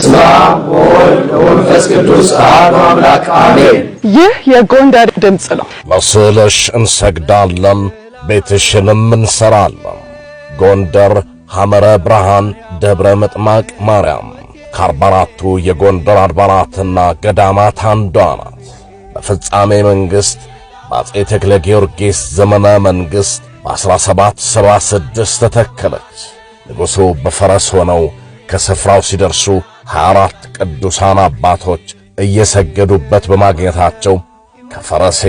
በስመ አብ ወወልድ ወመንፈስ ቅዱስ አሐዱ አምላክ አሜን። ይህ የጎንደር ድምፅ ነው። ለስዕልሽ እንሰግዳለን፣ ቤትሽንም እንሰራለን። ጎንደር ሐመረ ብርሃን ደብረ ምጥማቅ ማርያም ከ44ቱ የጎንደር አድባራትና ገዳማት አንዷ ናት። በፍጻሜ መንግሥት በአፄ ተክለ ጊዮርጊስ ዘመነ መንግሥት በ1776 ተተከለች። ንጉሡ በፈረስ ሆነው ከስፍራው ሲደርሱ 24 ቅዱሳን አባቶች እየሰገዱበት በማግኘታቸው ከፈረሴ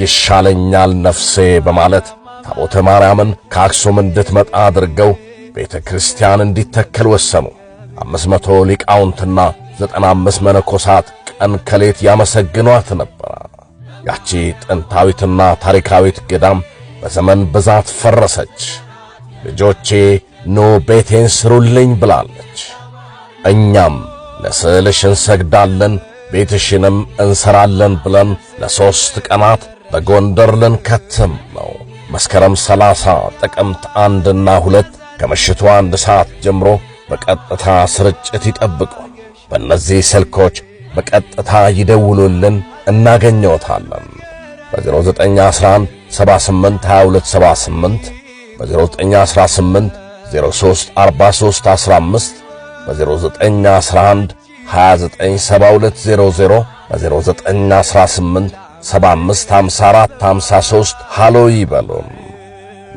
ይሻለኛል ነፍሴ በማለት ታቦተ ማርያምን ከአክሱም እንድትመጣ አድርገው ቤተ ክርስቲያን እንዲተከል ወሰኑ። 500 ሊቃውንትና 95 መነኮሳት ቀን ከሌት ያመሰግኗት ነበር። ያቺ ጥንታዊትና ታሪካዊት ገዳም በዘመን ብዛት ፈረሰች። ልጆቼ ኑ ቤቴን ስሩልኝ ብላለች። እኛም ለስዕልሽ እንሰግዳለን ቤትሽንም እንሰራለን ብለን ለ3 ቀናት በጎንደር ልንከትም ነው። መስከረም 30፣ ጥቅምት 1ና 2 ከምሽቱ 1 ሰዓት ጀምሮ በቀጥታ ስርጭት ይጠብቁን። በእነዚህ ስልኮች በቀጥታ ይደውሉልን፣ እናገኘዎታለን። በ0911 78 22 78፣ በ0918 03 43 15፣ በ0911 2972 00፣ በ0918 75 54 53 ሃሎ ይበሉን።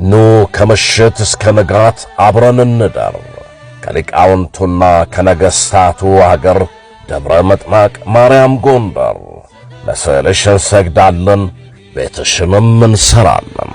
ኑ ከምሽት እስከ ንጋት አብረን እንደር። ከሊቃውንቱና ከነገሥታቱ አገር ደብረ ምጥማቅ ማርያም ጎንደር። ለስዕልሽ እንሰግዳለን፣ ቤትሽንም እንሰራለን።